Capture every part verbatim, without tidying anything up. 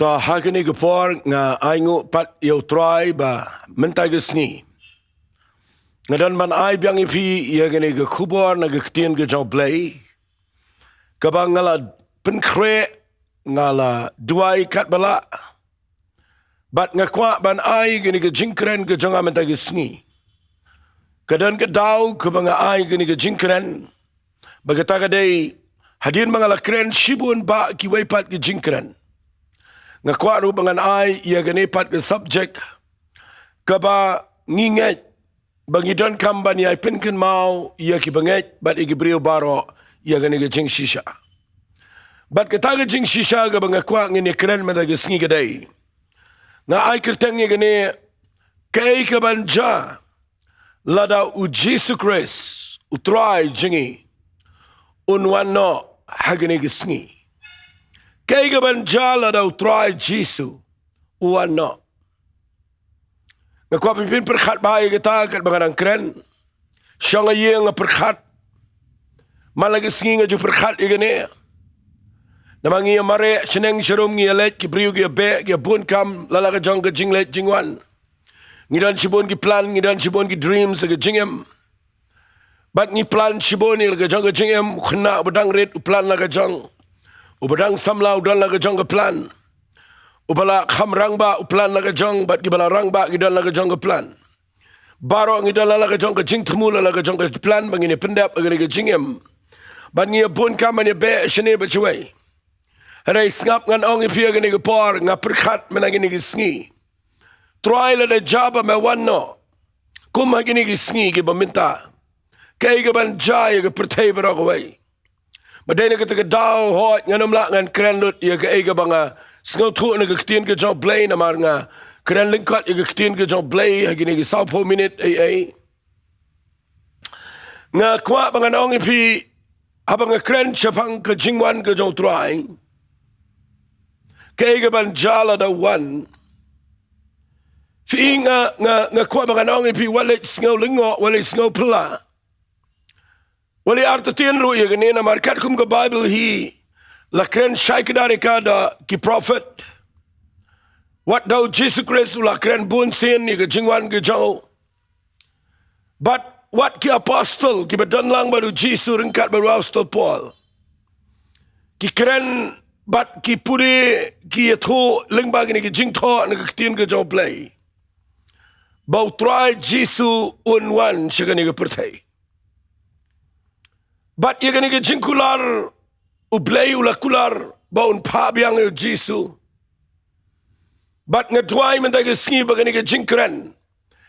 Ta ha kane ka por nga ainguh pat ïa U Trai ba mynta ka sngi nga don ban ai biang ïa phi ïa kane ka khubor na ka ktien ka jong U Blei, kaba nga la pynkhreh, nga la duwai katba lah. Bad nga kwah ban ai kane ka jingkren ka jong nga mynta ka sngi. Ka don ka daw kaba nga ai kane ka jingkren, ba kata ka dei hadien ba nga la kren shibun bha kiwei pat ki jingkren, nga kwah ruh ba ngan ai ïa kane pat ka subject kaba ngi ngeit ba ngi donkam ban ïai pynkynmaw ïa ki bangeit bad ïa ki briew baroh ïa kane ka jingshisha. Bad kata ka jingshisha kaba nga kwah ngin ïa kren mynta ka sngi ka dei, nga ai kyrteng ïa kane: Kaei kaban jia lada U Jisu Khrist, U Trai jong ngi, un wan noh ha kane ka sngi? Kaei kaban jia lada U Trai Jisu u wan noh? Nga kwah phin pyrkhat bha ïa kata katba nga dang kren. Shong ha ïing nga pyrkhat. Man la ka sngi nga ju pyrkhat ïa kane. Namar ngi ïa mareh shaneng sharum, ngi ïa leit, ki briew ki ïa beh, ki ïa bun kam la la ka jong ka jingleit jingwan. Ngi don shibun ki plan, ngi don shibun ki dreams ha ka jingim. Bad ngi plan shibun ïa la ka jong ka jingim. U khynnah uba dang rit u plan la ka jong, uba dang samla u don la ka jong ka plan, uba la kham rangbah u plan la ka jong, bad kiba la rangbah ki don la ka jong ka plan. Baroh ngi don la la ka jong ka jingthmu, la la ka jong ka plan ba ngin ïa pyndep ha kane ka jingim. Bad ngi ïa bun kam ban ïa beh shane bad shawei. Hynrei sngap, ngan ong ïa phi ha kane ka por, nga pyrkhat mynta kine ki sngi, Trai, lada jia ba me wan noh, kum ha kine ki sngi kiba mynta, kaei kaban jia ïa ka pyrthei baroh kawei? Ba dei na kata ka daw hooid ngan ym lah ngan kren lut ïa kaei kaba nga sngewthuh na ka ktien ka jong U Blei, namar nga kren lyngkot ïa ka ktien ka jong U Blei ha kine ki sawphew minit ei ei. Nga kwah ba ngan ong ïa phi, haba nga kren shaphang ka jingwan ka jong U Trai, kaei kaban jia lada u wan, phi, nga, nga, nga kwah ba ngan ong ïa phi, wat leit sngew lyngngoh, wat leit sngew phylla. Wat leit artatien ruh ïa kane, namar katkum ka Baibl hi, la kren shai kdar ïa ka da ki prophet. Wat da U Jisu Khrist u la kren bun sien ïa ka jingwan ka jong u. Bad wat ki apostol kiba don lang bad U Jisu ryngkat bad u apostol Paul, ki kren bad ki pule, ki ïathuh lyngba kine ki jingthoh na ka ktien ka jong U Blei, ba U Trai Jisu un wan sha kane ka pyrthei. Bad ïa kane ka jingkular, U Blei u la kular ba un phah biang ïa U Jisu. Bad nga duwai mynta ka sngi ba kane ka jingkren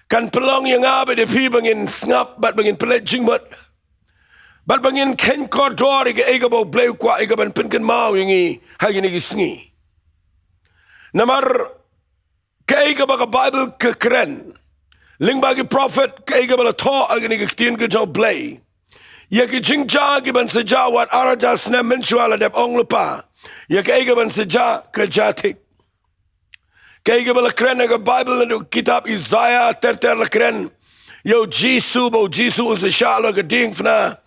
kan pynlong ïa nga bad ïa phi ba ngin sngap bad ba ngin pynleit jingmut, bad ba ngin kheiñ kordor ïa kaei kaba U Blei u kwah ïa kaban pynkynmaw ïa ngi ha kine ki sngi. Namar kaei kaba ka Baibl ka kren, lyngba ki prophet, kaei kaba la thoh ha kane ka ktien ka jong U Blei, ïa ki jingjia kiban sa jia wat ar hajar snem mynshuwa, la dep ong lypa, ïa kaei kaban sa jia ka jia thik. Kaei kaba la kren ha ka Baibl, naduh kitab Isaïah ter ter la kren ïa U Jisu, ba U Jisu un sa shah halor ka diengphna,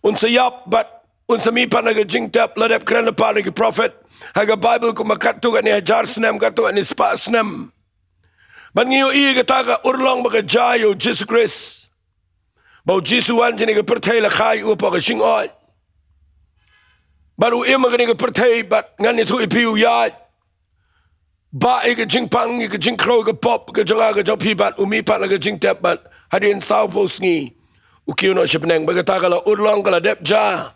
un sa ïap bad un sa mihpat na ka jingtep. La dep kren lypa da ki prophet ha ka Baibl kumba katto katne hajar snem, katto katne spah snem. Bad ngi ïohi kata ka urlong ba ka jia ïa U Jisu Khrist, ba U Jisu wan sha kane ka pyrthei, la kha ïa u hapoh ka shingoid, bad u im ha kane ka pyrthei, bad ngan ïathuh ïa phi, u ïaid bah ïa ka jingpang, ïa ka jingkhrew, ïa ka pop ka jong nga, ka jong phi, bad u mihpat na ka jingtep, bad hadien sawphew sngi u kiew noh sha bneng. Bad kata ka la urlong, ka la dep jia.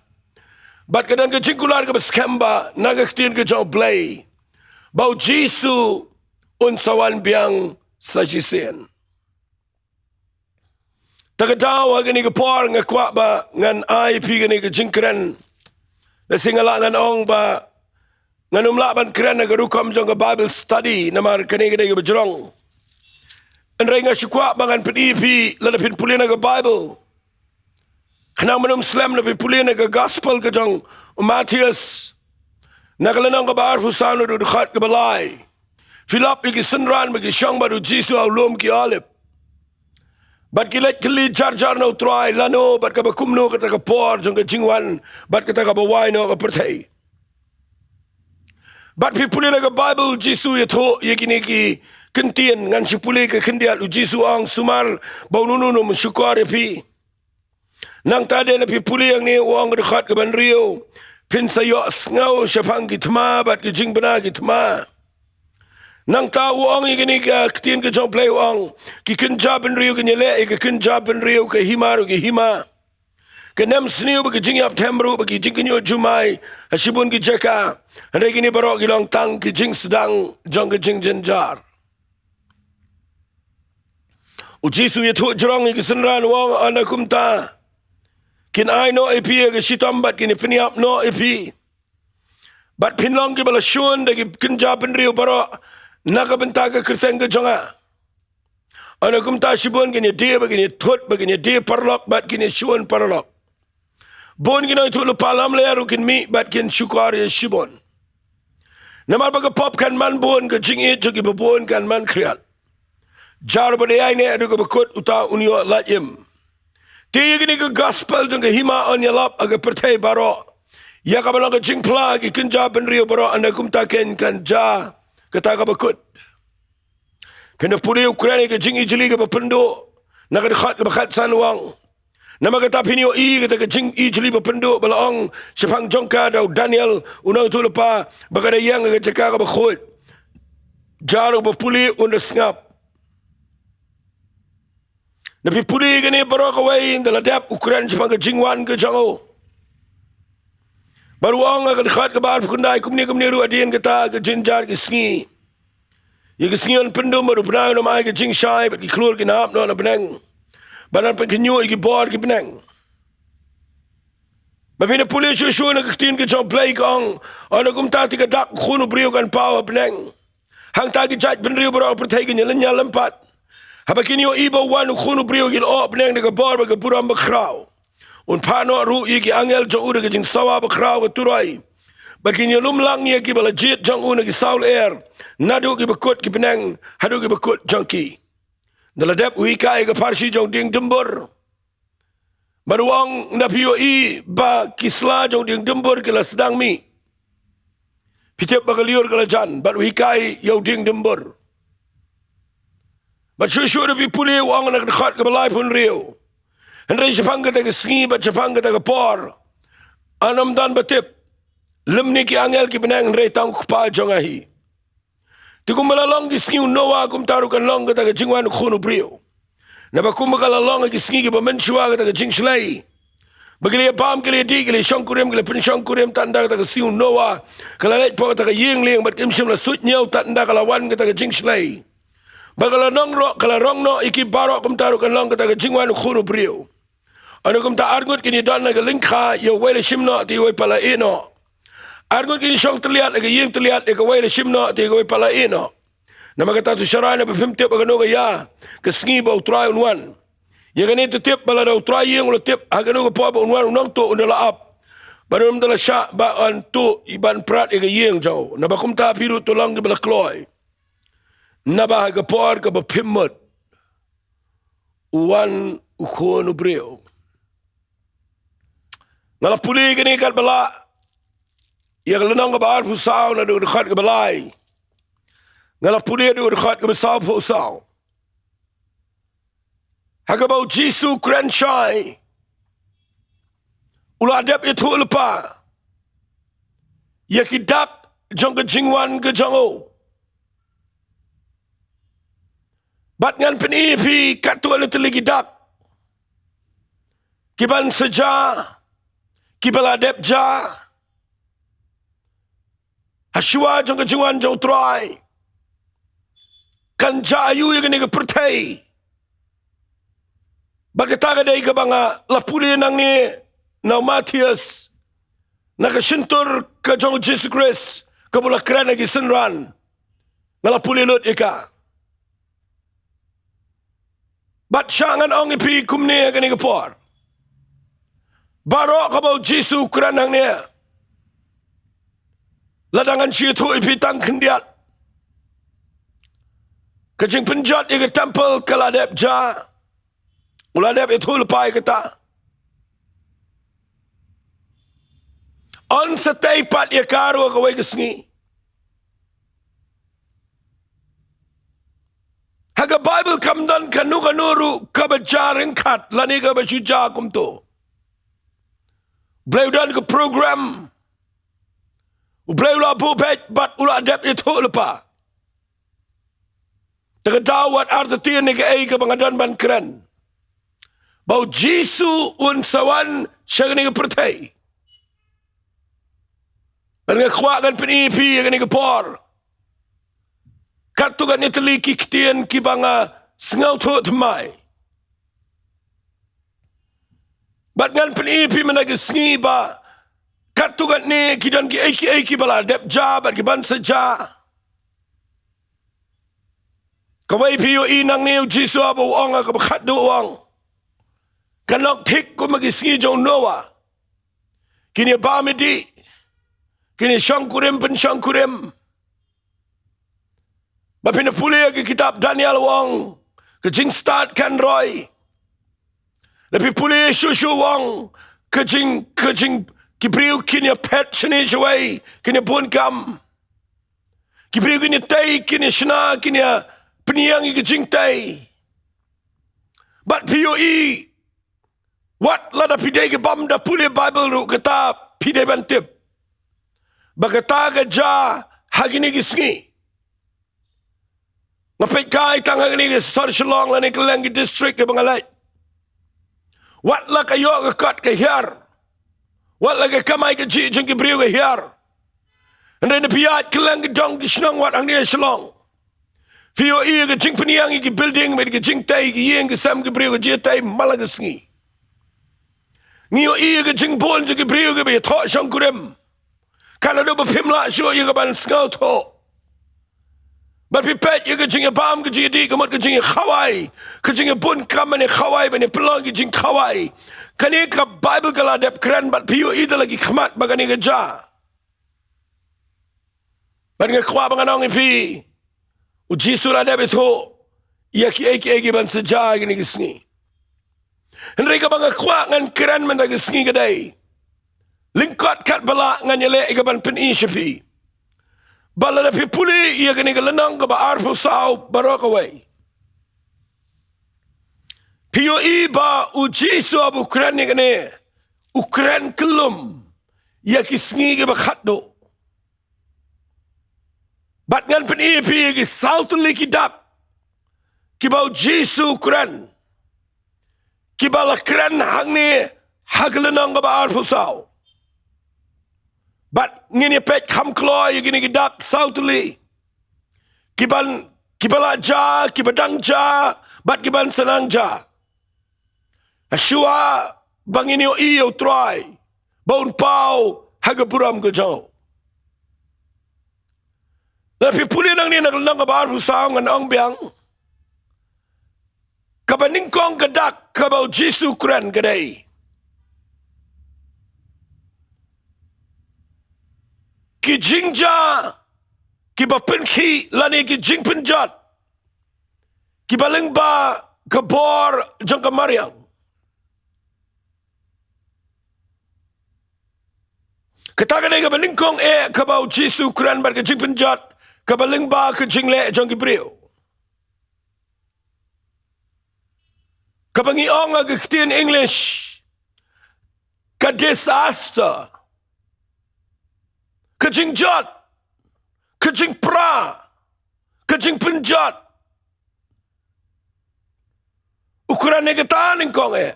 Bad ka don ka jingkular kaba skhem bha na ka ktien ka jong U Blei ba U Jisu un sa wan biang sa shisien. Ta ka daw ha kane ka por nga kwah ba ngan ai ïa phi kane ka jingkren. Lehse nga lah ngan ong ba ngan ym lah ban kren ha ka rukom jong ka Bible study, namar kane ka dei kaba jrong. Hynrei nga shu kwah ba ngan pyni ïa phi, lada phin pule na ka Baibl, khnang ban ym slem, lada phi pule na ka Gospel ka jong u Mathaios, na ka lynnong kaba arphew saw, naduh dkhot kaba lai, phi lap ïa ki synran ba ki shong bad U Jisu ha u lum ki Olib. Bad ki leit kylli jar jar na U Trai, lano bad kaba kumno kata ka por jong ka jingwan bad kata kaba wai noh ka pyrthei. Bad phi pule na ka Baibl, Jisu u ïathuh ïa kine ki kyntien. Ngan shu pule ka khyndiat. U Jisu u ong, sumar ba uno uno un shukor ïa phi. Nangta dei na phi pule hangne, u ong ha ka dkhot kaba hynriew, phin sa ïohsngew shaphang ki thma bad ki jingbna ki thma. Nangta u ong ïa kine ki ktien ka jong U Blei, u ong, ki kynja bynriew kin ïaleh ïa ki kynja bynriew, ka hima ruh ki hima, ka nemsniew bad ka jingïap them ruh bad ki jingkynjoh jumai ha shibun ki jaka. Hynrei kine baroh ki long tang ki jingsdang jong ka jingjynjar. U Jisu u ïathuh jrong ïa ki synran, u ong, ynda kumta kin ai noh ïa phi ïa ka shitom bad kin pynïap noh ïa phi. Bad phin long kiba la shun da ki kynja bynriew baroh na ka bynta ka kyrteng ka jong nga. Ynda kumta shibun kin ïadie bad kin ïathut bad kin ïadie paralok bad kin ïashun paralok. Bun ki nongïathuhlypa lamler ruh kin mih bad kin shukor ïa shibun. Namar ba ka pop kan man bun, ka jingïeit jong kiba bun kan man khriat. Jar ba dei ïa ne haduh kaba kut, uta un ïoh lait im. Te ïa kane ka gospel jong ka hima yn ïalap ha ka pyrthei baroh, ïa kaba long ka jingphla ki kynja bynriew baroh, ynda kumta kein kan jia kata kaba kut. Phin da pule, u kren ïa ka jingijli kaba pynduh na ka dkhot kaba khatsan, u ong, namar kata phin ïohi kata ka jingijli ba pynduh ba la ong shaphang jong ka da u Daniel u nongïathuhlypa, ba ka da ïeng ha ka jaka kaba khuid. Jar uba pule un da sngap. Naba phi pule ïa kane baroh kawei, ynda la dep u kren shaphang ka jingwan ka jong u. Bad u ong ha ka dkhot kaba arphew khyndai, kumne kumne ruh hadien kata ka jynjar ki sngi, ïa ki sngi yn pyndum bad u bnai un ym ai ka jingshai bad ki khlur kin hap noh na bneng, bad yn pynkhynñiuh ïa ki bor ki bneng. Ba phin da pule shuh shuh na ka ktien ka jong U Blei, ka ong, ynda kumta te ka dak u Khun u briew kan paw ha bneng. Hangta ki jaitbynriew baroh ha pyrthei kin ïalynñiar lympat. Haba kin ïohi ba wan u Khun u briew, kin lyoh bneng da ka bor bad ka burom bakhraw. Un phah noh ruh ïa ki angel jong u da ka jingsawa bakhraw ka turoi. Bad kin ïalum lang ïa kiba la jied jong u na ki saw lyer, naduh kiba kut ki bneng haduh kiba kut jong ki. Ynda la dep, u hikai ïa ka pharshi jong u dieng dumbur. Bad u ong, ynda phi ïohi ba ki sla jong u dieng dumbur ki la sdang mih, phi tip ba ka lyiur ka la jan, bad u hikai ïa u dieng dumbur. Bad shuh shuh da phi pule, u ong na ka dkhot kaba laiphew hynriew, hynrei shaphang kata ka sngi bad shaphang kata ka por, yn ym don ba tip, lymne ki angel ki bneng, hynrei tang u Kpa jong nga hi. Te kumba la long ki sngi u Noah, kumta ruh kan long kata ka jingwan u Khun u briew. Naba kumba ka la long ha ki sngi kiba mynshuwa kata ka jingshlei, ba ki la ïabam, ki la ïadih, ki la ïashongkurim, ki la pynshongkurim, tad ynda kata ka sngi u Noah, ka la leit hapoh kata ka ïing lieng bad kim shym la suidñiew tad ynda ka la wan kata ka jingshlei. Ba ka la nongrok, ka la rong noh ïa ki baroh, kumta ruh kan long kata ka jingwan u Khun u briew. Ynda kumta arngut kin ïadon ha ka lyngkha, ïa uwei la shim noh, te ïa uwei pat la ïeh noh. Arngut kin ïashong tylliat ha ka ïing tylliat, ïa kawei la shim noh, te ïa kawei pat la ïeh noh. Namar kata to sharai, naba phim tip ha kano ka ïa ka sngi ba u Trai un wan. Ïa kane to tip ba lada u trai ïing u la tip ha kano ka por ba un wan u nongtuh, un da la ap, bad un da la shah ba yn tuh, ban prat ïa ka ïing jong u. Naba kumta phi ruh to long kiba la kloi, naba ha ka por kaba phim mut u wan u Khun u briew. Nga la pule ïa kane katba lah, ïa ka lynnong kaba arphew saw, naduh ka dkhot kaba lai. Nga la pule naduh ka dkhot kaba sawphew saw. Ha kaba u Jisu u kren shai, u la dep ïathuhlypa ïa ki dak jong ka jingwan ka jong u. Bad ngan pyni ïa phi katto katne tylli ki dak kiban sa jia, kiba la dep jia ha shuwa jong ka jingwan jong u Trai. Kan jia aïu ïa kane ka pyrthei? Bad kata ka dei kaba nga la pule nangne na u Mathaios, na ka shyntur ka jong u Jisu Khrist kaba u la kren ha ki synran. Nga la pule lut ïa ka. Bad shah ngan ong ïa phi kumne ha kane ka por, baroh kaba u Jisu u kren hangne, lada ngan shu ïathuh ïa phi tang khyndiat, ka jingpynjot ïa ka templ ka la dep jia. U la dep ïathuhlypa ïa kata. Yn sa tei pat ïa ka ruh ha kawei ka sngi. Ha ka Bible kam don kano kano ruh kaba jia ryngkat lane kaba shu jia kumto. Blei u don ka program. U Blei u la buh beit bad u la dep ïathuh lypa. Te ka daw wat artatien ïa kaei kaba nga don ban kren. Ba u Jisu un sa wan sha kane ka pyrthei. Bad nga kwah ngan pyni ïa phi ïa kane ka por. Katto katne tylli ki ktien kiba nga sngewthuh thymmai. Bad ngan pyni ïa phi mynta ka sngi ba katto katne ki don kiei kiei kiba la dep jia bad kiban sa jia. Kawei phi ïohi nangne u Jisu haba u ong ha kaba khatduh u ong, kan long thik kum ha ki sngi jong u Noah. Kin ïa bam ïa dih, kin ïa shongkurim pynshongkurim. Ba phin pule ïa ka kitab Daniel u ong ka jingstad kan roi. Lada phi pule shuh shuh u ong ka jing, ka jing, ki briew kin ïa phet shane shawei, kin ïa bun kam. Ki briew kin ïa tei, kin ïa shna, kin ïa pynïeng ïa ka jingtei. Bad phi ïohi, wat lada phi dei kibym da pule Bible ruh, kata phi dei ban tip ba kata ka jia ha kine ki sngi. Nga peit kai tang ha kine ki sor Shillong lane kylleng ki district kiba nga leit. Wat la ka ïoh ka kot ka hiar, wat la ka kamai kajih jong ki briew ka hiar, hynrei lada phi ïaid kylleng ki dong ki shnong wat hangne ha Shillong, phi ïohi ka jingpynïeng ïa ki building bad ka jingtei ki ïing ki sem ki briew, ka jingtei man la ka sngi. Ngi ïohi ka jingbun jong ki briew kiba ïathoh shongkurim. Ka la dei ba phim lah shuh ïa ka ban sngewthuh. Bad phi peit ïa ka jingïabam, ka jingïadih, ka mut ka jingïakhawai, ka jingïabun kam ban ïakhawai, ban ïapynlong ka jingkhawai. Kane ka Bible ka la dep kren bad phi ïohi da la ki khmat ba kane ka jia. Bad nga kwah ba ngan ong ïa phi, u Jisu la dep ïathuh ïa kiei kiei kiban sa jia ha kine ki sngi. Hynrei kaba nga kwah ngan kren mynta ka sngi ka dei, lyngkot katba lah ngan ïaleh ïa ka ban pyni sha phi. Ba lada phi pule ïa kane ka lynnong kaba arphew saw baroh kawei, phi ïohi ba u Jisu haba u kren ïa kane, u kren kyllum ïa ki sngi kiba khatduh. Bad ngan pyni ïa phi ïa ki saw tylli ki dak kiba u Jisu u kren, kiba la kren hangne ha ka lynnong kaba arphew saw. Bad ngin ïa peit kham kloi ïa kine ki dak saw tylli kiban, kiba la jia, kiba dang jia, bad kiban sa nang jia. Hashwa ba ngin ïohi ïa u Trai ba un paw ha ka burom ka jong u. Lada phi pule nangne na ka lynnong kaba arphew saw, ngan ong biang, kaba nyngkong ka dak kaba u Jisu u kren ka dei ki jingjia kiba pynkhih lane ki jingpynjot kiba lyngba ka bor jong ka mariang. Kata ka dei kaba nyngkong eh kaba u Jisu u kren bad ka jingpynjot kaba lyngba ka jingleh jong ki briew, kaba ngi ong ha ka ktien English ka disaster, ka jingjot, ka jingpra, ka jingpynjot. U kren ïa kata nyngkong eh.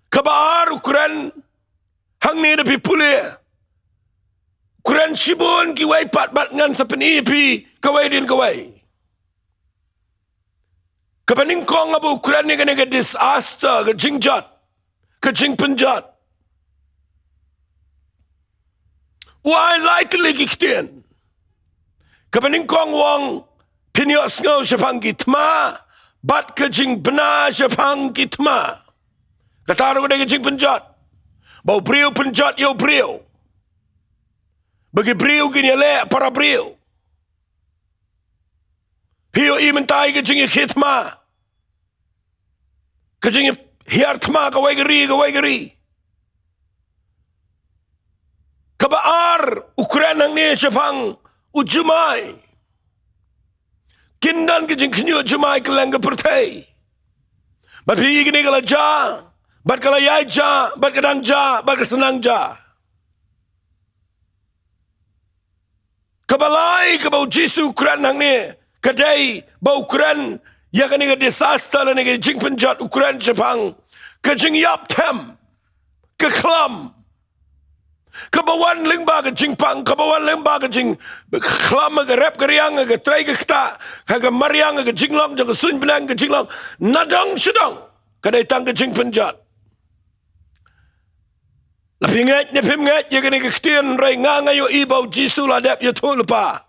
Kaba ar u kren hangne, lada phi pule, u kren shibun kiwei pat bad ngan sa pyni ïa phi kawei hadien kawei. Kaba nyngkong haba u kren ïa kane ka disaster, ka jingjot, ka jingpynjot, u ai lai tylli ki ktien. Kaba nyngkong u ong phin ïohsngew shaphang ki thma bad ka jingbna shaphang ki thma. Kata ruh ka dei ka jingpynjot, ba u briew u pynjot ïa u briew, ba ki briew kin ïaleh para briew. Phi ïohi mynta ïa ka jingïakhih thma, ka jinghiar thma kawei ka ri kawei ka ri. Kaba ar u kren hangne shaphang u jumai. Kin don ka jingkhynñiuh jumai kylleng ka pyrthei. Bad phi ïohi kane ka la jia, bad ka la ïai jia, bad ka dang jia, bad ka sa nang jia. Kaba lai kaba u Jisu u kren hangne, ka dei ba u kren ïa kane ka disaster lane ka jingpynjot, u kren shaphang ka jingïap them, ka khlam. Kaba wan lyngba ka jingpang, kaba wan lyngba ka jingkhlam, ka rep ka riang, ka trei ka ktah, ka, ka mariang, ka jinglong jong ka suiñ bneng, ka jinglong nadong shadong. Ka dei tang ka jingpynjot. La phi ngeit ne phim ngeit ïa kane ka ktien, hynrei nga, nga ïohi ba u Jisu u la dep ïathuh lypa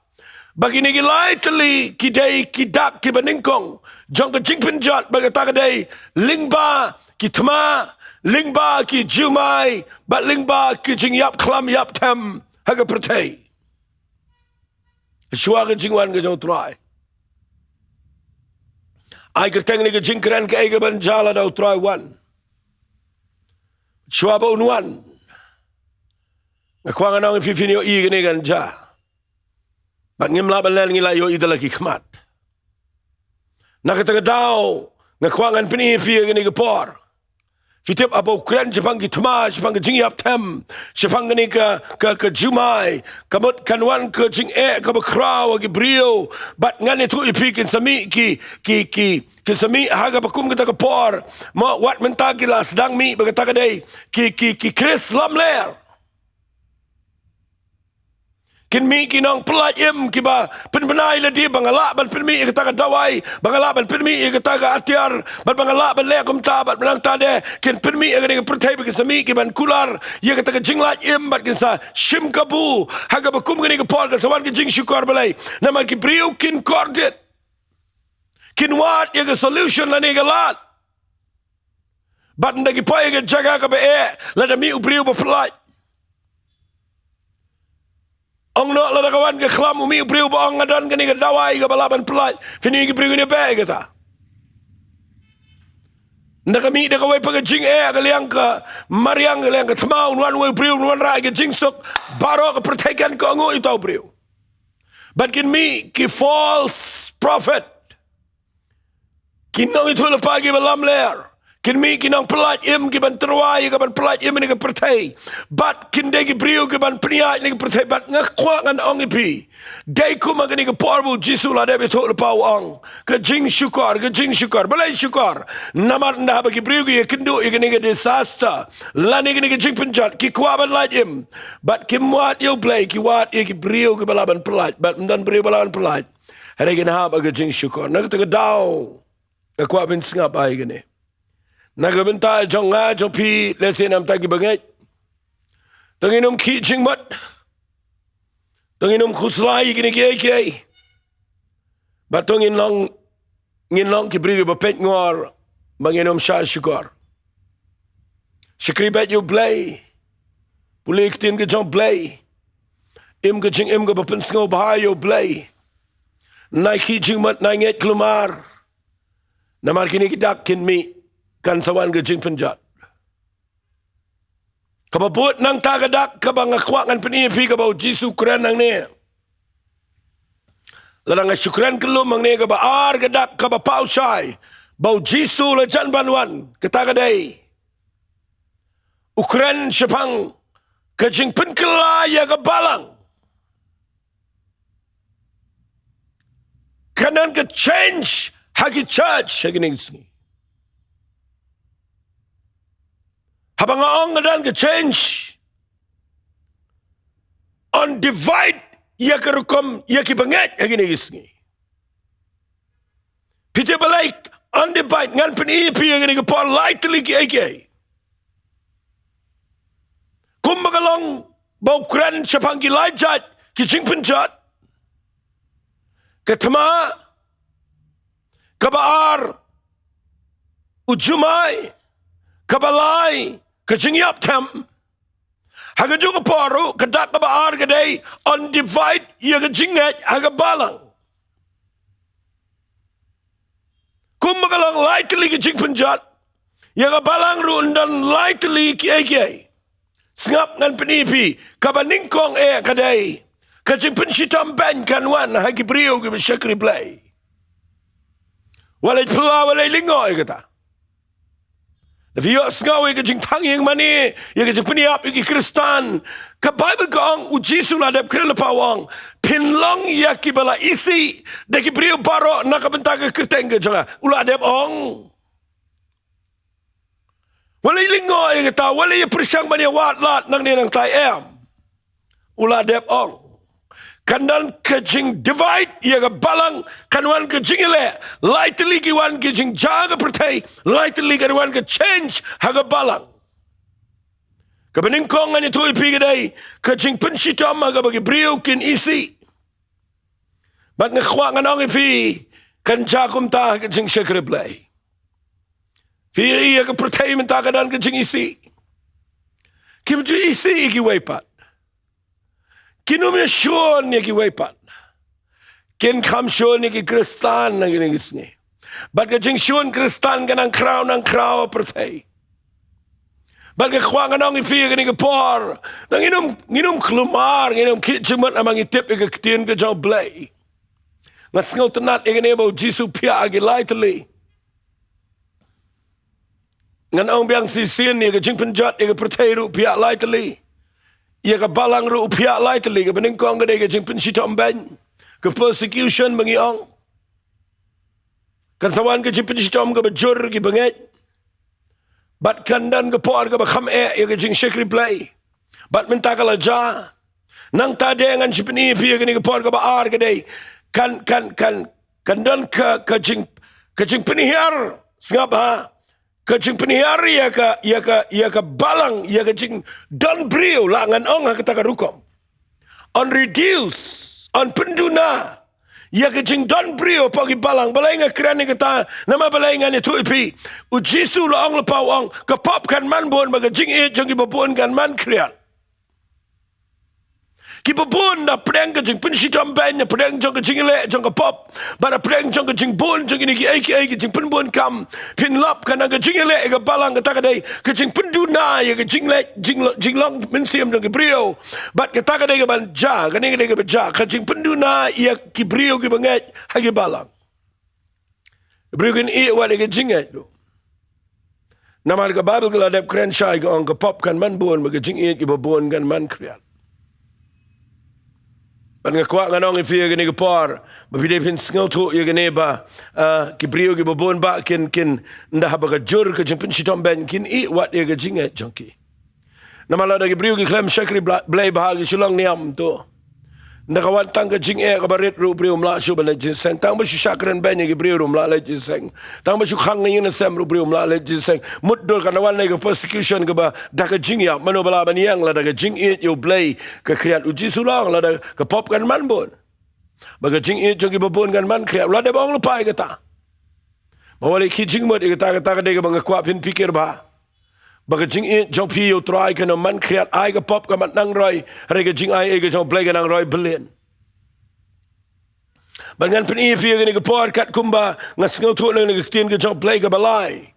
ba kine ki lai tylli ki dei ki dak kiba nyngkong jong ka jingpynjot, bad kata ka dei lyngba ki thma, lyngba ki jumai, bad lyngba ki jingïap khlam ïap them ha ka pyrthei. Shuwa ka jingwan ka jong u Trai, ai kyrteng ïa ka jingkren kaei kaban jia lada u Trai u wan. Shuwa ba un wan, nga kwah ngan ong ïa phi, phin ïohi kane kan jia. Bad ngim lah ban len, ngi la ïohi da la ki khmat. Na kata ka daw, nga kwah ngan pyni ïa phi ha kane ka por. Phi tip, haba u kren shaphang ki thma, shaphang ka jingïap them, shaphang kane ka, ka, ka jumai, ka mut kan wan ka jingeh kaba khraw ha ki briew. Bad ngan ïathuh ïa phi, kin sa mih ki, ki, ki, kin sa mih ha kaba kum kata ka por. Mo, wat mynta ki la sdang mih, ba kata ka dei ki, ki, ki Khrist lamler. Kin mih ki nongpyllait im kiba pynbna ïa lade ba nga lah ban pynmih ïa kata ka dawai, ba nga lah ban pynmih ïa kata ka atiar, bad ba nga lah ban leh kumta, bad ba nangta de kin pynmih ïa kane ka pyrthei, ba kin sa mih kiban kular ïa kata ka jinglait im, bad kin sa shim kabu. Ha kaba kum kane ka por kan sa wan ka jingshukor balei? Namar ki briew kin kordit, kin wad ïa ka solution lane ka lad. Bad ynda ki poi ha ka jaka kaba eh, lada mih u briew ba pyllait, ong noh, lada ka wan ka khlam, u mih u briew ba ong, nga don kane ka dawai kaba lah ban pyllait, phin ïohi ki briew kin ïabeh ïa kata. Ynda ka mih da kawei pat ka jingeh, ka liang ka mariang, ka liang ka thma, un wan uwei u briew, un wanrah ïa ka jingsuk, baroh ka pyrthei kan kohnguh ïa uta u briew. Bad kin mih ki false prophet, ki nongïathuhlypa kiba lamler. Kin mih ki nongpyllait im kiban tyrwa ïa kaban pyllait im ïa ka pyrthei. Bad kin dei ki briew kiban pynïaid ïa ka pyrthei. Bad nga kwah ngan ong ïa phi, dei kum ha kane ka por ba u Jisu u la dep ïathuhlypa, u ong, ka jingshukor, ka jingshukor. Balei shukor? Namar ynda haba ki briew ki ïakynduh ïa kane ka disaster, lane kane ka jingpynjot, ki kwah ban lait im, bad kim wad ïa U Blei, ki wad ïa ki briew kiba lah ban pyllait. Bad ym don briew ba lah ban pyllait hynrei kin hap ha ka jingshukor. Na kata ka daw, nga kwah phin sngap ïa kane. Na ka bynta jong nga, jong phi, lehse namar kiba ngeit, to ngin ym khih jingmut, to ngin ym khuslai ïa kine kiei kiei, bad to ngin long, ngin long ki briew kiba peit ngor, ba ngin ym shah shukor. Shakri beit ïa U Blei, pule ïa ka ktien ka jong U Blei, im ka jingim kaba pynsngewbha ïa U Blei. Nai khih jingmut, nai ngeit khlem ar. Namar kine ki dak kin mih, kan sa wan ka jingpynjot. Kaba bud nangta ka dak kaba nga kwah ngan pyni ïa phi, kaba U Jisu u kren hangne. Lada nga shu kren kyllum hangne, kaba ar ka dak kaba paw shai ba U Jisu u la jan ban wan, kata ka dei, u kren shaphang ka jingpynkylla ïa ka balang. Kan don ka change ha ki church ha kine ki sngi. Haba nga ong kan don ka change, un divide ïa ka rukom ïa ki bangeit ha kine ki sngi. Phi tip balei un divide? Ngan pyni ïa phi ha kine ki por lai tylli kiei kiei. Kumba ka long ba u kren shaphang ki lai jait ki jingpynjot. Ka thma, kaba ar u jumai, kaba lai ka jingïap them. Ha kajuh ka por ruh, ka dak kaba ar ka dei un divide ïa ka jingngeit ha ka balang. Kumba ka long lai tylli ki jingpynjot, ïa ka balang ruh yn don lai tylli kiei kiei. Sngap, ngan pyni ïa phi, kaba nyngkong eh ka dei ka jingpynshitom beiñ kan wan ha ki briew kiba shakri Blei. Wat leit phylla, wat leit lyngngoh ïa kata. Lada phi ïohsngew ïa ka jingthang ïing mane, ïa ka jingpynïap ïa ki Khristan, ka Baibl ka ong, u Jisu u la dep kren lypa u ong, phin long ïa kiba la isih da ki briew baroh na ka bynta ka kyrteng ka jong nga. U la dep ong. Wat leit lyngngoh ïa kata, wat leit ïa pyrshang ban ïa wad lad nangne nangtai, em. U la dep ong. Kan don ka jingdivide ïa ka balang, kan wan ka jingïaleh. Lai tylli ki wan ka jingjia ha ka pyrthei, lai tylli kan wan ka change ha ka balang. Kaba nyngkong ngan ïathuh ïa phi ka dei ka jingpynshitom ha kaba ki briew kin isih. Bad nga kwah ngan ong ïa phi, kan jia kumta ha ka jingshakri Blei. Phi ïohi ha ka pyrthei mynta ka don ka jingisih. Kim ju isih ïa kiwei pat. Kin ym ïashun ïa kiwei pat. Kin kham shun ïa ki Khristan ha kine ki sngi. Bad ka jingshun Khristan ka nang khraw nang khraw ha pyrthei. Bad nga kwah ngan ong ïa phi ha kane ka por, nang ngin ym, ngin ym kulmar, ngin ym khih jingmut namar ngi tip ïa ka ktien ka jong U Blei. Nga sngewtynnat ïa kane ba U Jisu u phiah ha ki lai tylli. Ngan ong biang shisien, ïa ka jingpynjot ïa ka pyrthei ruh u phiah lai tylli. Ïa ka balang ruh u phiah lai tylli, kaba nyngkong ka dei ka jingpynshitom beiñ, ka persecution ba ngi ong. Kan sa wan ka jingpynshitom kaba jur, kiba ngeit. Bad kan don ka por kaba kham eh ïa ka jingshakri Blei. Bad mynta ka la jia. Nangta de ngan sa pyni ïa phi ha kane ka por kaba ar ka dei. Kan, kan, kan, kan don ka, ka jing, ka jingpynhiar, sngap ha. Ka jingpynhiar ïa ka, ïa ka, ïa ka balang, ïa ka jingdon briew, lah ngan ong ha kata ka rukom. Yn reduce, yn pynduna ïa ka jingdon briew hapoh ki balang. Balei nga kren ïa kata, namar balei ngan ïathuh ïa phi. U Jisu u la ong lypa u ong, ka pop kan man bun, bad ka jingïeit jong kiba bun kan man khriat. Kiba bun da pdeng ka jingpynshitom beiñ, da pdeng jong ka jingïaleh jong ka pop, bad da pdeng jong ka jingbun jong kine kiei kiei, ka jingpynbun kam. Phin lap, kan don ka jingïaleh ïa ka balang, kata ka dei ka jingpynduna ïa ka jingleh, jinglo-, jinglong mynsiem jong ki briew. Bad kata ka dei kaban jia, kane ka dei kaba jia, ka jingpynduna ïa ki briew kiba ngeit ha ki balang. Briew kin ïeh wat ïa ka jingngeit ruh. Namar ka Baibl ka la dep kren shai, ka ong ka pop kan man bun, bad ka jingïeit kiba bun kan man khriat. Bad nga kwah ngan ong ïa phi ha kane ka por, ba phi dei phin sngewthuh ïa kane ba, ah, ki briew kiba bun ba kin, kin, ynda haba ka jur ka jingpynshitom beiñ, kin ïeh wat ïa ka jingngeit jong ki. Namar lada ki briew ki khlem shakri Bla-, Blei bha, ki shu long niam to. Ynda ka wan tang ka jingeh kaba rit ruh, u briew um lah shuh ban leit jingïaseng. Tang ba shu shakren beiñ ïa ki briew ruh um lah leit jingïaseng. Tang ba shu khang ïa ki ïing ki sem ruh, u briew um lah leit jingïaseng. Mutdur kan wan ïa ka persecution kaba da ka jingïap. Mano ba lah ban ïeng? Lada ka jingïeit ïa U Blei ka khriat. U Jisu u la ong lada ka pop kan man bun, bad ka jingïeit jong kiba bun kan man khriat. U la dep ong lypa ïa kata. Ba wat leit khih jingmut ïa kata, kata ka dei kaba nga kwah phin pyrkhat bha. Ba ka jingïeit jong phi ïa U Trai kan ym man khriat, ai ka pop ka mat nang roi, hynrei ka jingai ei ka jong U Blei ka nang roi byllian. Bad ngan pyni ïa phi ha kane ka por katkum ba nga sngewthuh na ka ktien ka jong U Blei kaba lai.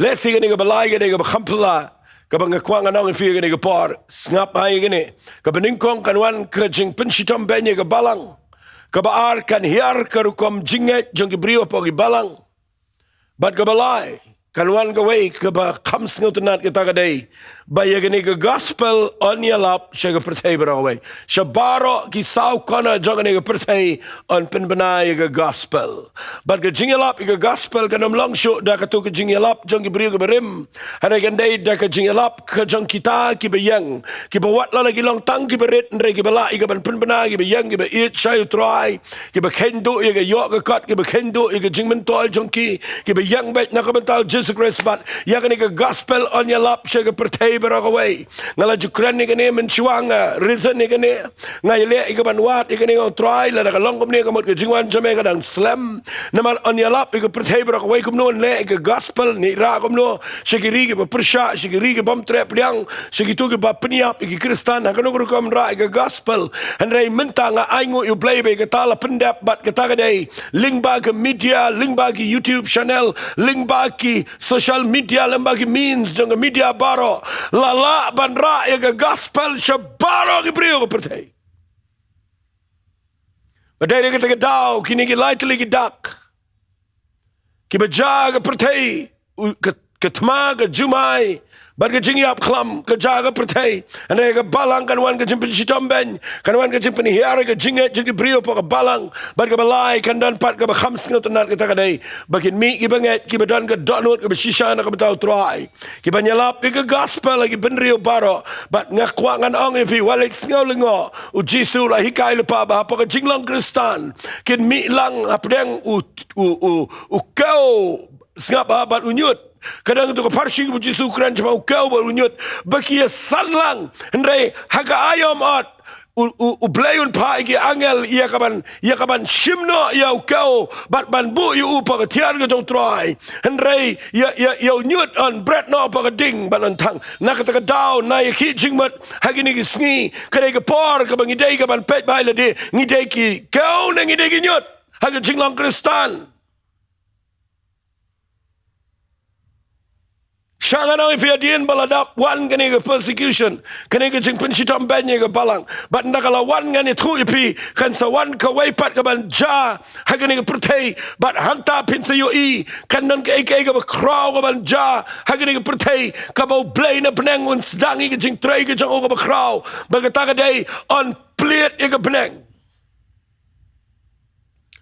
Lehse kane kaba lai ka dei kaba kham phylla, kaba nga kwah ngan ong ïa phi ha kane ka por. Sngap ha ïa kane. Kaba nyngkong kan wan ka jingpynshitom beiñ ïa ka balang. Kaba ar kan hiar ka rukom jingngeit jong ki briew hapoh ki balang. Bad kaba lai, kan wan kawei kaba kham sngewtynnat, kata ka dei ba ïa kane ka gospel yn ïalap sha ka pyrthei baroh kawei. Sha baroh ki saw kona jong kane ka pyrthei yn pynbna ïa ka gospel. Bad ka jingïalap ïa ka gospel kan ym long shuh da kato ka jingïalap jong ki briew kiba rim. Hynrei kan dei da ka jingïalap ka jong kita kiba ïeng. Kiba wat lada ki long tang kiba rit, hynrei kiba lah ïa kaban pynbna, kiba ïeng, kiba ïeit sha U Trai. Kiba kheiñ duh ïa ka ïoh ka kot, kiba kheiñ duh ïa ka jingmyntoi jong ki, kiba ïeng beit na ka bynta U Jisu Khrist bad ïa kane ka gospel yn ïalap sha ka pyrthei baroh kawei. Nga la ju kren ïa kane mynshuwa, nga reason ïa kane. Nga ïaleh ïa kaban wad ïa kane, nga ong Trai, lada ka long kumne ka mut ka jingwan jong me ka dang slem. Namar yn ïalap ïa ka pyrthei baroh kawei kumno, yn leh ïa ka gospel, ngi rah kumno sha ki ri kiba pyrshah, sha ki ri ki bym treh pdiang, sha kito kiba pynïap ïa ki Khristan, ha kano ka rukom rah ïa ka gospel. Hynrei mynta nga ainguh ïa U Blei ba ïa kata la pyndep bad kata ka dei lyngba ka media, lyngba ki YouTube channel, lyngba ki social media, lyngba ki means jong ka media baroh, la lah ban rah ïa ka gospel sha baroh ki briew ka pyrthei. Bad dei da kata ka daw kine ki lai tylli ki dak Kiba jia ha ka pyrthei, u, ka, ka thma, ka jumai bad ka jingïap khlam ka jia ha ka pyrthei. Hynrei ha ka balang kan wan ka jingpynshitom beiñ, kan wan ka jingpynhiar ïa ka jingngeit jong ki briew hapoh ka balang. Bad kaba lai, kan don pat kaba kham sngewtynnad, kata ka dei ba kin mih kiba ngeit, kiba don ka dohnud kaba shisha na ka bynta U Trai, kiban ïalap ïa ka gospel ha ki bynriew baroh. Bad nga kwah ngan ong ïa phi, wat leit sngew lyngngoh, U Jisu u la hikai lypa ba hapoh ka jinglong Khristan kin mih lang hapdeng u, u, u, u kew, sngap, ha, bad u ñiut. Ka dang tu ka pharshi kaba U Jisu u kren shaphang u kew bad u ñiut, ba ki ïasan lang. Hynrei ha ka aïom ot, U, U, U Blei un phah ïa ki angel ïa kaban, ïa kaban shim noh ïa u kew bad ban buh ïa u hapoh ka thiar ka jong U Trai. Hynrei ïa, ïa, ïa u ñiut yn bret noh hapoh ka ding bad yn thang. Na kata ka daw, na ïa ki jingmut ha kine ki sngi, ka dei ka por kaba ngi dei kaban peit bha ïa lade, ngi dei ki kew ne ngi dei ki ñiut ha ka jinglong Khristan. Sha ngan ong ïa phi, hadien ba la dep wan kane ka persecution, kane ka jingpynshitom beiñ ha ka balang, bad ynda ka la wan, ngan ïathuh ïa phi, kan sa wan kawei pat kaban jia ha kane ka pyrthei. Bad hangta phin sa ïohi, kan don kaei kaei kaba khraw kaban jia ha kane ka pyrthei, kaba U Blei na bneng un sdang ïa ka jingtrei ka jong u kaba khraw. Bad kata ka dei, yn plied ïa ka bneng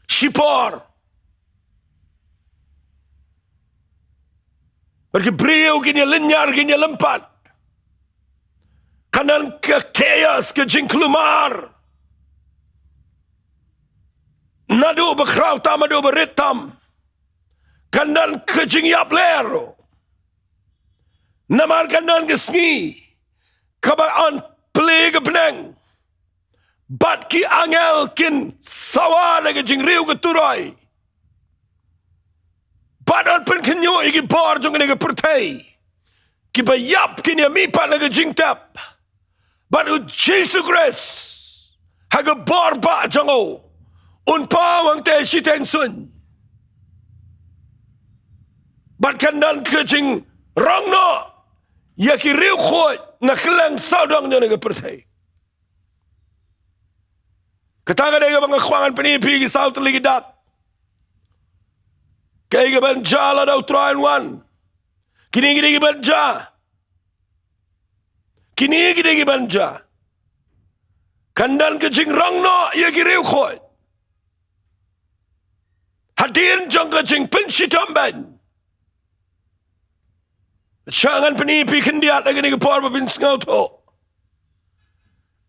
shipor. Bad ki briew kin ïalynñiar, kin ïalympat. Kan don ka chaos, ka jingkulmar, naduh ba khraw tam haduh ba rit tam. Kan don ka jingïap lyer. Namar kan don ka sngi kaba yn plie ka bneng, bad ki angel kin sawa da ka jingriew ka turoi, bad yn pynkhynñiuh ïa ki bor jong kane ka pyrthei. Kiba ïap kin ïamihpat na ka jingtep. Bad U Jisu Khrist, ha ka bor bah jong u, un paw hangta shiteng suiñ. Bad kan don ka jingrong noh ïa ki riewkhuid na kylleng sawdong jong kane ka pyrthei. Kata ka dei kaba nga kwah ngan pyni ïa phi, ki saw tylli ki dak. Kaei kaban jia lada U Trai un wan? Kine ki dei kiban jia. Kine ki dei kiban jia. Kan don ka jingrong noh ïa ki riewkhuid hadien jong ka jingpynshitom beiñ. Sha ngan pyni ïa phi khyndiat ha kane ka por ba phin sngewthuh.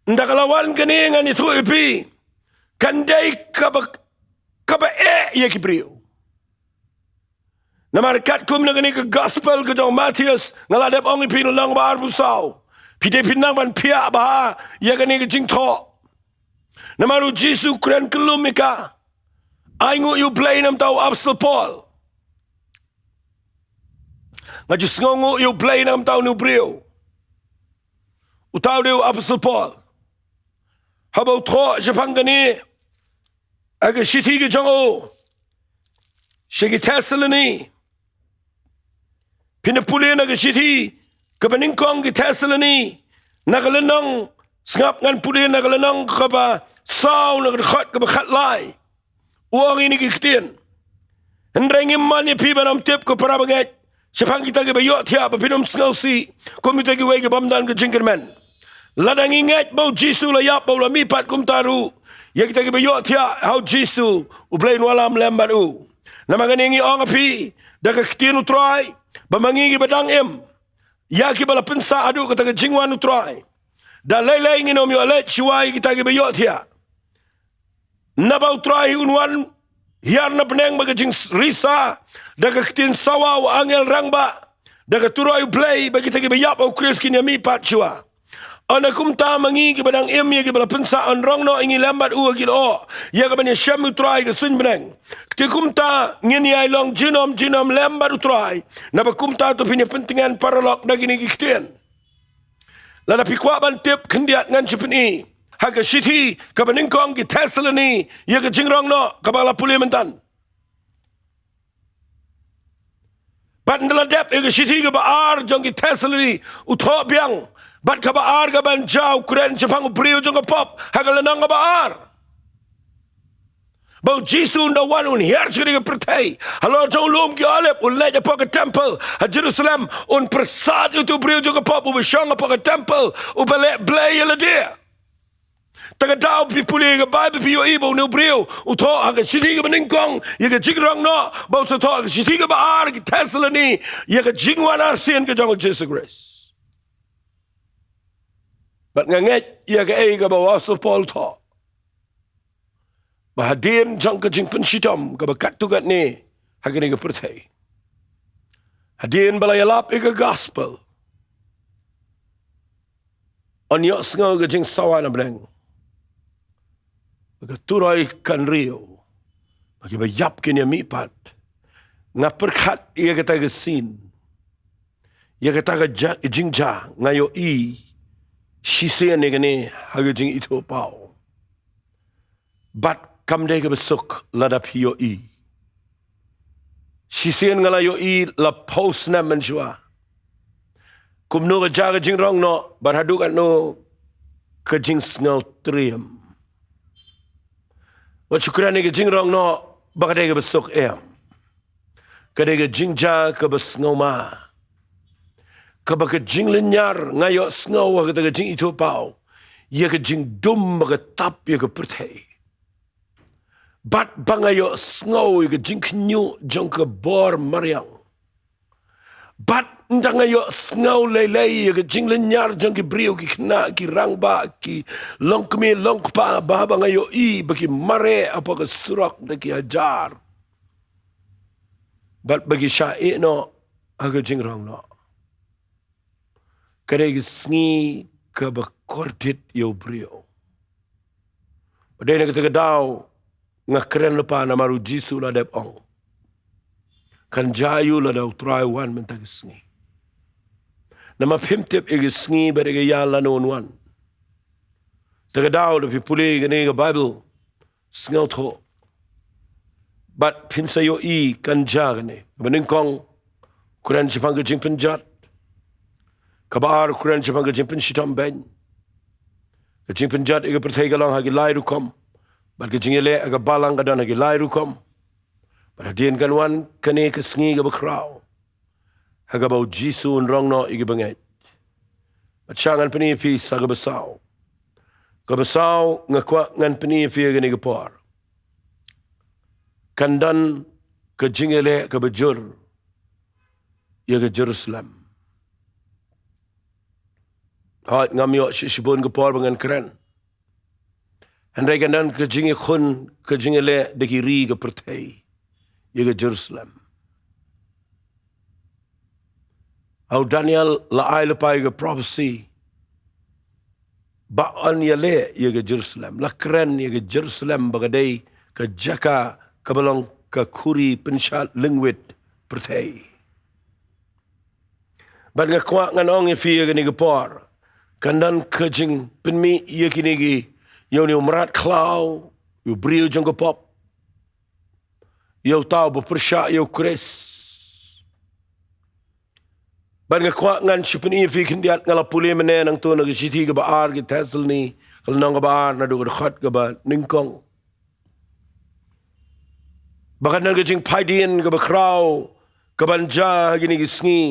Ynda ka la wan kane, ngan ïathuh ïa phi, kan dei kaba, kaba eh ïa ki briew. Namar katkum na kane ka gospel ka jong u Mathaios, nga la dep ong ïa phi lynnong ba arphew saw, phi dei phin nang ban phiah bha ïa kane ka jingthoh. Namar U Jisu u kren kyllum ïa ka. Ai nguh ïa U Blei na ka bynta u Apostol Paul. Nga ju sngewnguh ïa U Blei na ka bynta une u briew. Uta u dei u Apostol Paul. Haba u thoh shaphang kane, ha ka shithi ka jong u sha ki Thessaloni. Phin da pule na ka shithi kaba nyngkong ki Thessaloni, na ka lynnong, sngap, ngan pule na ka lynnong kaba saw, na ka dkhot kaba khatlai. U ong ïa kine ki ktien: Hynrei ngim mon ïa phi ban ym tip, ko para bangeit, shaphang kita kiba ïohthiah, ba phin ym sngewsih kum kita kiwei ki bym don ka jingkyrmen. Lada ngi ngeit ba U Jisu u la ïap, ba u la mihpat, kumta ruh ïa kita kiba ïohthiah ha U Jisu, U Blei un wallam lem bad u. Namar kane ngi ong ha phi da ka ktien U Trai, ba ma ngi kiba dang im, ïa kiba la pynsah haduh kata ka jingwan U Trai, da lei lei ngin ym ïoh leit shuwa ïa kita kiba ïohthiah. Naba U Trai un wan hiar na bneng bad ka jingrisa, da ka ktien sawa u angel rangbah, da ka turoi U Blei, ba kita kiba ïap ha U Khrist kin ïamihpat shuwa. Ynda kumta ma ngi kiba dang im, ïa kiba la pynsah, yn rong noh ïa ngi lem bad u ha ki lyoh, ïa kaban ïashem U Trai ha ka suiñ bneng. Te kumta ngin ïai long junom junom lem bad U Trai. Naba kumta to phin ïa pyntngen paralok da kine ki ktien. Lada phi kwah ban tip khyndiat, ngan shu pyni ha ka shithi kaba nyngkong ki Thessaloni, ïa ka jingrong noh kaba la pule mynta. Bad ynda la dep ïa ka shithi kaba ar jong ki Thessaloni, u thoh biang bad kaba ar kaban jia, u kren shaphang u briew jong ka pop ha ka lynnong kaba ar. Ba u Jisu un da wan un hiar sha kane ka pyrthei. Halor jong u lum ki Olib un leit hapoh ka temple ha Jerusalem, un pyrsad ïa uto u briew jong ka pop uba shong hapoh ka temple uba leh blei ïa lade. Te ka daw phi pule ïa ka Baibl phi ïohi ba une u briew u thoh ha ka shithi kaba nyngkong ïa ka jingrong noh, ba u sa thoh ha ka shithi kaba ar ki Thessaloni ïa ka jingwan arsien ka jong u Jisu Khrist. Bad nga ngeit ïa kaei kaba u Apostol Paul u thoh, ba hadien jong ka jingpynshitom kaba katto katne ha kane ka pyrthei, hadien ba la ïalap ïa ka gospel, yn ïohsngew ka jingsawa na bneng, ba ka turoi kan riew, ba kiba ïap kin ïamihpat. Nga pyrkhat ïa kata ka scene, ïa kata ka ja-, jingjia, nga ïohi shisien ïa kane ha ka jingithuhpaw. Bad kam dei kaba suk lada phi ïohi. Shisien nga la ïohi la phew snem mynshuwa. Kumno ka jia ka jingrong noh, bad haduh katno ka jingsngew triem. Wat shu kren ïa ka jingrong noh ba ka dei kaba suk, em. Ka dei ka jingjia kaba sngewma, kaba ka jinglynñiar nga ïohsngew ha kata ka jingithuhpaw ïa ka jingdum ba ka tap ïa ka pyrthei. Bad ba nga ïohsngew ïa ka jingkhynñiuh jong ka bor mariang. Bad ynda nga ïohsngew lei lei ïa ka jinglynñiar jong ki briew, ki khynnah, ki rangbah, ki longkmie longkpa, ba haba nga ïohi ba ki mareh hapoh ka surok da ki hajar, bad ba ki shah ïeh noh ha ka jingrong noh, ka dei ka sngi kaba kordit ïa u briew. Ba dei na kata ka daw nga kren lypa namar u Jisu u la dep ong, kan jia ïa u lada u Trai u wan mynta ka sngi. Namar phim tip ïa ka sngi bad ïa ka ïa lano un wan. Te ka daw lada phi pule ïa kane ka Baibl, sngewthuh. Bad phin sa ïohi kan jia kane. Kaba nyngkong, kren shaphang ka jingpynjot. Kaba ar, kren shaphang ka jingpynshitom beiñ. Ka jingpynjot ïa ka pyrthei ka long ha ki lai rukom. Bad ka jingïaleh ha ka balang ka don ha ki lai rukom. Bad hadien kan wan kane ka sngi kaba khraw, ha kaba u Jisu un rong noh ïa ki bangeit. Bad sha ngan pyni ïa phi sa kaba saw. Kaba saw, nga kwah ngan pyni ïa phi ha kane ka por, kan don ka jingïaleh kaba jur ïa ka Jerusalem. Hooid, ngam ïoh shi-, shibun ka por ba ngan kren. Hynrei kan don ka jingïakhun, ka jingïaleh da ki ri ka pyrthei ïa ka Jerusalem. Ha u Daniel la ai lypa ïa ka prophecy ba yn ïaleh ïa ka Jerusalem. La kren ïa ka Jerusalem ba ka dei ka jaka kaba long ka khuri pynshad lyngwit pyrthei. Bad nga kwah ngan ong ïa phi ha kane ka por, kan don ka jingpynmih ïa kine ki, ïa une u mrad khlaw, ïa u briew jong ka pop, ïa uta uba pyrshah ïa u Khrist. Bad nga kwah ngan shu pyni ïa phi khyndiat, nga la pule mynne nangto na ka shithi kaba ar ki Thessaloni, ka lynnong kaba ar naduh ka dkhot kaba nyngkong, ba kan don ka jingphaidien kaba khraw kaban jia ha kine ki sngi,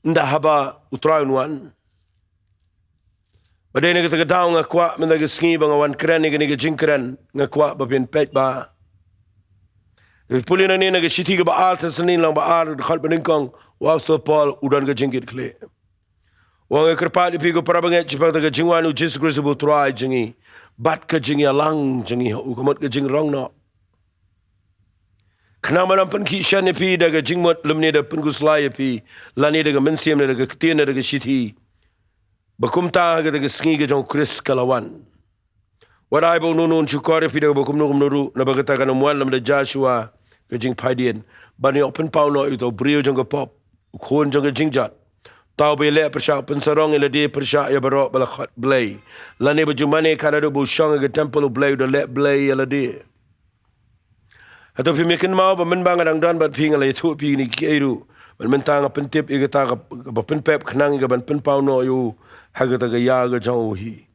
ynda haba u Trai un wan. Ba dei na kata ka daw nga kwah mynta ka sngi ba nga wan kren ïa kane ka jingkren, nga kwah ba phin peit ba, pule nangne na ka shithi kaba ar Thessaloni lynnong ba ar, dkhot ba nyngkong, u Apostol Paul u don ka jingkitkhlieh. U ong, nga kyrpad ïa phi ko para bangeit shaphang kata ka jingwan u Jisu Khrist uba u Trai jong ngi, bad ka jingïalang jong ngi ha u, ka mut ka jingrong noh, khnang ban ym pynkhih shen ïa phi da ka jingmut lymne da pynkhuslai ïa phi, lane da ka mynsiem, ne da ka ktien, ne da ka shithi, ba kumta ha kata ka sngi ka jong u Khrist ka la wan. Wat ai ba uno uno un shukor ïa phi da kaba kumno kumno ruh, naba kata kan ym wan lymda jia shuwa ka jingphaidien, ban ïoh pynpaw noh ïa uta u briew jong ka pop, u khun jong ka jingjot, uta uba ïaleh pyrshah pynsarong ïa lade pyrshah ïa baroh ba la khot Blei, lane ba ju mane ka naduh ba u shong ha ka temple u Blei u da leh blei ïa lade. Hato phim ïa kynmaw ba mynba nga dang don bad phi nga la ïathuh ïa phi kine kiei ruh? Bad mynta nga pyntip ïa kata ka, kaba pynpep khnang ïa kaban pynpaw noh ïa u ha kata ka ïa ka jong u hi.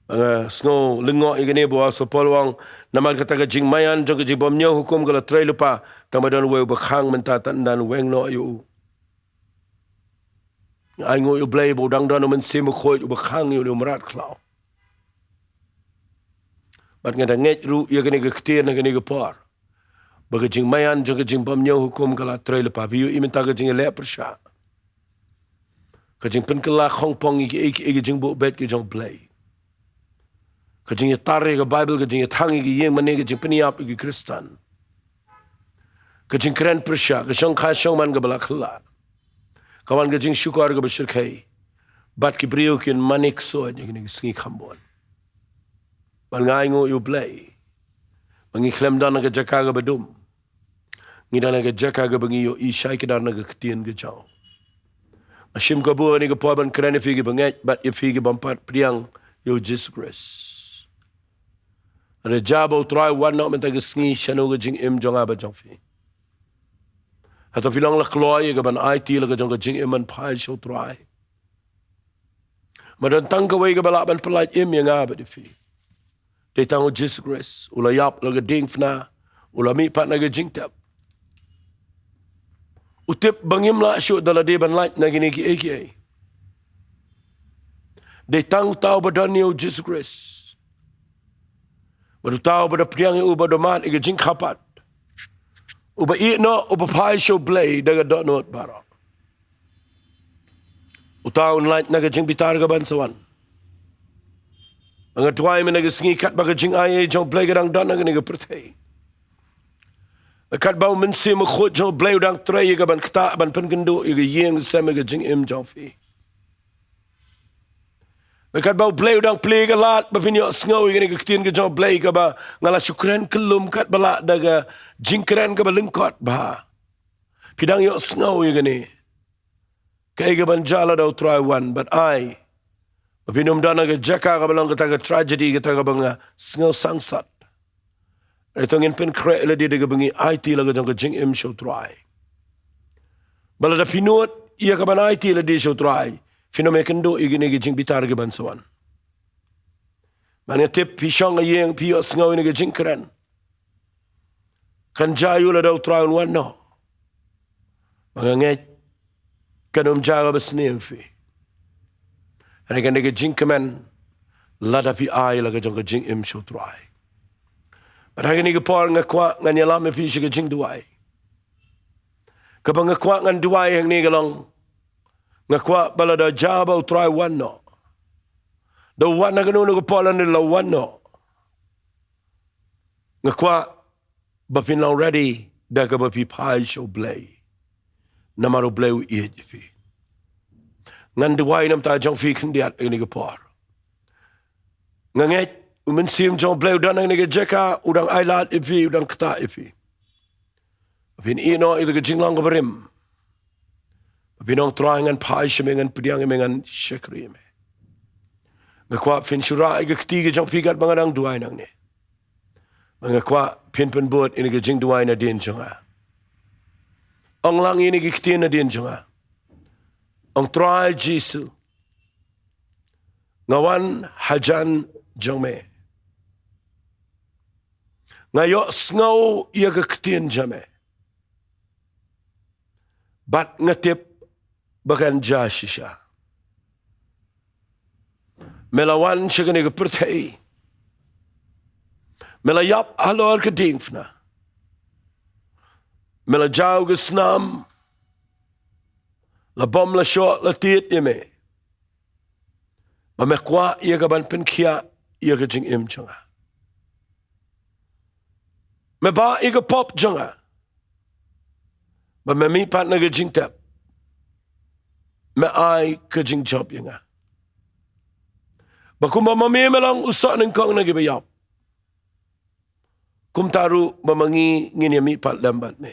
Nga sngew lyngngoh ïa kane ba u Apostol Paul u ong, namar kata ka jingmaïan jong ka jingbymñiew hukum ka la trei lypa, tang ba don uwei uba khang mynta, tang ba un weng noh ïa u. Nga ainguh ïa U Blei ba u dang don U Mynsiem Bakhuid uba khang ïa une u mrad khlaw. Bad nga dang ngeit ruh ïa kane ka ktien ha kane ka por, ba ka jingmaïan jong ka jingbymñiew hukum ka la trei lypa. Phi ïohi mynta ka jingïaleh pyrshah, ka jingpynkylla khongpong ïa kiei kiei ki jingbuh beit ki jong U Blei, ka jingïatar ïa ka Baibl, ka jingïathang ïa ki ïing mane, ka jingpynïap ïa ki Khristan, ka jingkren pyrshah, ka shongkha shongman kaba la kylla, ka wan ka jingshukor kaba shyrkhei. Bad ki briew kin mane ksuid ïa kine ki sngi kham bun. Bad nga ainguh ïa U Blei ba ngi khlem don ha ka jaka kaba dum, ngi don ha ka jaka kaba ngi ïohi shai kdar na ka ktien ka jong u. Nga shim kabu ha kane ka por ban kren ïa phi ki bangeit bad ïa phi ki bym pat pdiang ïa U Jisu Khrist. Lada jia ba U Trai u wan noh mynta ka sngi, shano ka jingim jong nga bad jong phi? Hato phi long la kloi ïa ka ban aiti la ka jong ka jingim ban phai sha U Trai? Ma don tang kawei kaba lah ban pyllait im ïa nga bad ïa phi. Dei tang U Jisu Khrist, u la ïap la ka diengphna, u la mihpat na ka jingtep. U tip ba ngim lah shuh da lade ban lait na kine kiei kiei. Dei tang uta uba don ïa U Jisu Khrist, bad uta uba da pdiang ïa u, uba da mad ïa ka jingkhapat, uba ïeh noh, uba phai sha U Blei da ka dohnud baroh, uta un lait na ka jingbitar kaban sa wan. Nga duwai mynta ka sngi, katba ka jingai jong U Blei ka dang don ha kane ka pyrthei, katba U Mynsiem Bakhuid jong U Blei u dang trei ïa ka ban ktah, ban pynkynduh ïa ka ïing sem ïa ka jingim jong phi, katba U Blei u dang plie ïa ka lad ba phin ïohsngew ïa kane ka ktien ka jong U Blei kaba nga la shu kren kyllum katba lah da ka jingkren kaba lyngkot bha. Phi dang ïohsngew ïa kane, kaei kaban jia lada U Trai u wan? Bad ai ba phin ym don ha ka jaka kaba long kata ka tragedy, kata kaba nga sngew sangsot. Hynrei to ngin pynkhreh ïa lade da kaba ngi aiti la ka jong ka jingim sha U Trai. Ba lada phi nud ïa kaban aiti ïa lade sha U Trai, phin ym ïakynduh ïa kine ki jingbitar kiban sa wan. Bad nga tip phi shong ha ïing, phi ïohsngew ïa kane ka jingkren. Kan jia aïu lada U Trai un wan noh? Ba nga ngeit kan ym jia kaba sniew ïa phi. Hynrei kan dei ka jingkmen lada phi ai la ka jong ka jingim sha U Trai. Bad ha kane ka por nga kwah ngan ïalam ïa phi sha ka jingduwai. Kaba nga kwah ngan duwai hangne ka long, nga kwah ba lada jia ba U Trai u wan noh, da u wan ha kano kano ka por lane la u wan noh, nga kwah ba phin long ready da kaba phi phai sha U Blei, namar U Blei u ïeit ïa phi. Ngan duwai na ka bynta jong phi khyndiat ha kane ka por. Nga ngeit U Mynsiem jong U Blei u don ha kane ka jaka, u dang ailad ïa phi, u dang ktah ïa phi. Phin ïeh noh ïa ka jinglong kaba rim. Phin ong, Trai, ngan phai sha me, ngan pdiang ïa me, ngan shakri ïa me. Nga kwah phin shu rah ïa ka kti ka jong phi katba nga dang duwai nangne. Nga kwah phin pynbud ïa ka jingduwai nadien jong nga. Ong lang ïa ka kti nadien jong nga. Ong, Trai Jisu, nga wan hajan jong me. Nga ïohsngew ïa ka ktien jong me. Bad nga tip ba kan jia shisha. Me la wan sha kane ka pyrthei. Me la ïap halor ka diengphna. Me la jaw ka snam. La bom, la shoh, la tied ïa me. Ba me kwah ïa kaban pynkhiah ïa ka jingim jong nga. Me bah ïa ka pop jong nga. Ba me mihpat na ka jingtep. Me ai ka jingjop ïa nga. Ba kumba ma me me long u sohnyngkong na kiba ïap, kumta ruh ba ma ngi ngin ïa mihpat lem bad me.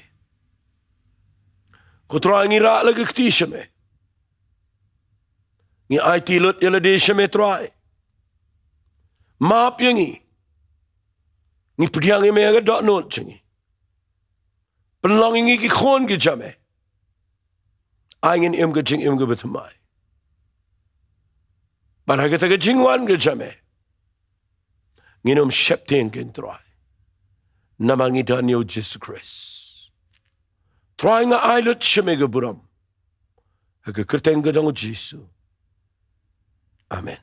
Ko Trai, ngi rah la ka kti sha me. Ngi aiti lut ïa lade sha me, Trai. Map ïa ngi. Ngi pdiang ïa me ha ka dohnud jong ngi. Pynlong ïa ngi ki khun ki jong me. Ai ngin im ka jingim kaba thymmai. Bad ha kata ka jingwan ka jong me, Ngin ym sheptieng kein Trai. Namar ngi don ïa u Jisu Khrist. Trai nga ai lut sha me ka burom. Ha ka kyrteng ka jong u Jisu. Amen.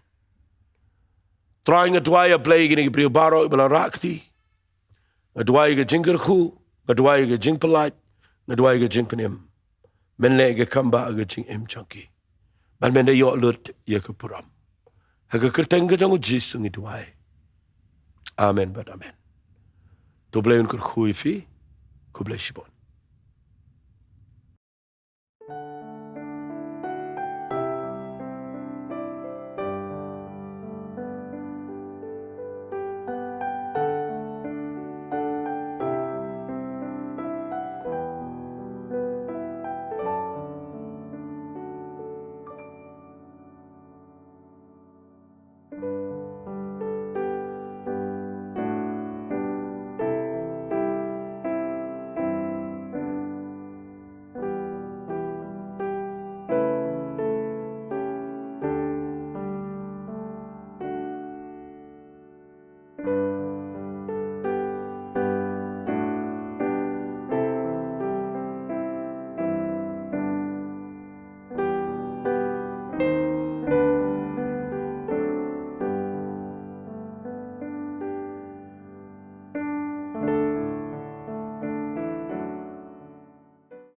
Trai nga duwai ïa Blei kine ki briew baroh ba la rah kti. Nga duwai ka jingkyrkhu, nga duwai ka jingpyllait, nga duwai ka jingpynim. Men leh ka kam ba ka jingim jong ki. Ban men da ïoh lut ïa ka burom. Ha ka kyrteng ka jong u Jisu ngi duwai. Amen bad amen. To Blei un kyrkhu ïa phi. Khublei shibun.